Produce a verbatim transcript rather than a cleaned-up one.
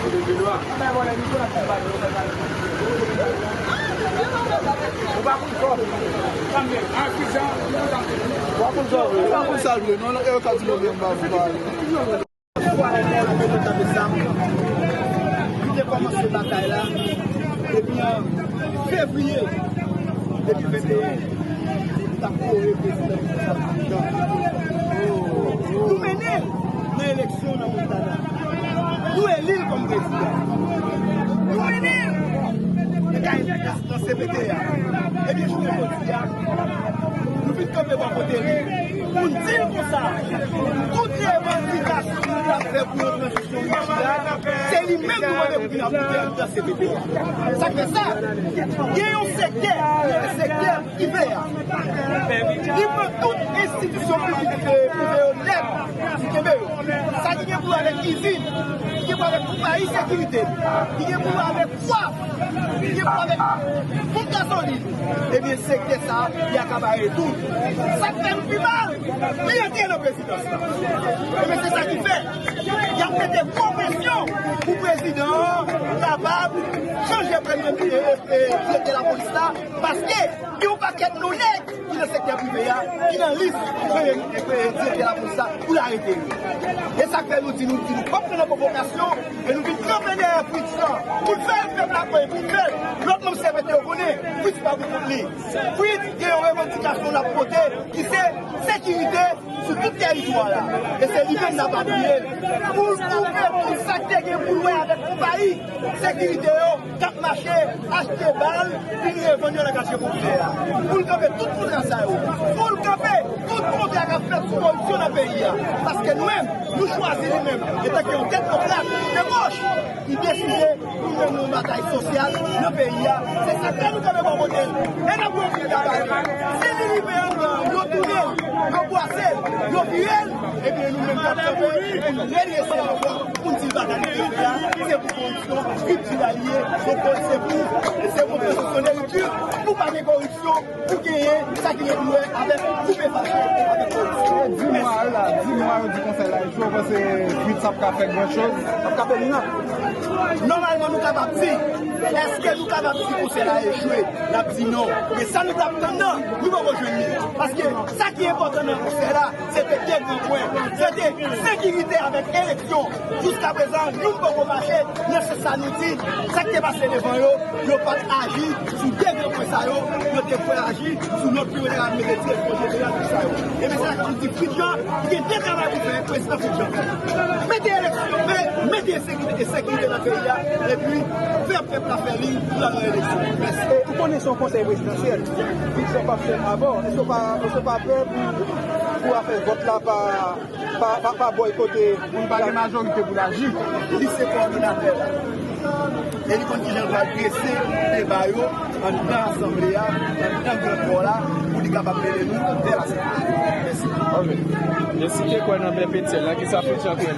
Ou pa konn sa w vle. Ou pa konn sa w vle, non, e yo ka di nou byen, m pa vle pale. Li te kòmanse batay la depi an fevriye de mil venteyen. Li t ap kore prezidan. Nou mennen l nan eleksyon nan Montana. Nou eli l kòm prezidan. Nou mennen l nan kay nan C P T a. Ebyen, jounen jodi a, nou vin kanpe bò kote li pou n di l konsa, tout revandikasyon nou t ap fè pou yon tranzisyon richi a, se li menm nou mande pou vin ap gouvène nan C P T a. Sa k fè sa, gen yon sektè, yon sektè prive a, li pran tout enstitisyon piblik prive yo nèt, li kenbe yo. Sa ki gen pou wè avèk izin, ki gen pou wè avèk konpayi sekirite, ki gen pou wè avèk pwa, ki gen pou wè avèk ponp gazolin, ebyen, sektè sa a, li akapare tou. Sa k fè nou pi mal, li antre nan prezidans la. Ebyen, se sa ki fè, y ap mete gwo presyon pou prezidan an kapab chanje premye, e, e, e, direktè lapolis la, paske gen yon pakèt non nèg ki nan sektè prive a, ki nan lis premye, e, e, direktè lapolis la pou l arete yo. E sa k fè nou di, nou di nou p ap pran nan pwovokasyon, e nou vin kanpe dèyè Fritz lan, pou l fè l pèp la kwè, pou l fè l lòt manm C P T yo konnen Fritz pa pou kont li. Fritz gen yon revandikasyon l ap pote, ki se sekirite sou tout tèritwa la. E se li menm n ap apiye l pou l koupe tout sa k te gen pou l wè avèk konpayi sekirite yo k ap mache achte bal, vin revann yo nan katye popilè a. Pou l kanpe tout kontra sa yo. Pou l kanpe tout kontra k ap fèt sou koripsyon nan peyi a. Paske nou menm, nou chwazi li menm, etanke yon teknokrat de goch, li deside pou l mennen yon batay sosyal nan peyi a. Se sa k fè nou kanpe bò kote l. E n ap kontinye travay. Si li rive anndan, yo tounen l, yo bwase l, yo vire l, ebyen, nou menm k ap kanpe pou n redrese l ankò, pou n di l bagay li te fè a, se pou koripsyon, ripti la li ye, donk se pou, se pou konstriksyon de ripti, pou pa gen koripsyon, pou genyen sa ki gen pou wè avèk koupe fache avèk koripsyon. Di mwa la, di mwa yo di konsèy la echwe, ou panse Fritz ap ka fè gran choz? Ap ka fè nan. Nòmalman, nou kapab di, èske nou kapab di konsèy la echwe? N ap di non. Men sa nou t ap tann nan, nou poko jwenn li. Paske sa ki enpòtan nan konsèy la, se te de gran pwen. Se te sekirite avèk eleksyon. Jiskaprezan, youn poko mache nan sans sa nou di. Sa k te pase devan yo, yo pa t aji sou de gran pwen sa yo, yo te kwè aji sou lòt pwen yo te ka mete direksyon jeneral pou sa yo. Ebyen, se la k ap di Fritz Jean, li gen de travay pou fè, prezidan Fritz Jean. Mete eleksyon, me-, mete sekirite, sekirite nan peyi a, epi fè pèp la fè li pou l al nan eleksyon. Mèsi. E ou konnen se yon konsèy prezidansyèl, Fritz Jean p ap fè l avè w, èske w pa, èske w pa pè pou, pou afè vòt la pa pa, pa, pa bòykote. Pou l pa gen majorite pou l aji. Li se kowòdinatè la. E li konn kijan l pral drese deba yo anndan asanble a, anndan gran kò la, pou li kapab mennen nou vè la sekirite. Mèsi. Ok. E si te kwè nan bèp Etyèn la, kisa Fritz Jean kwè la?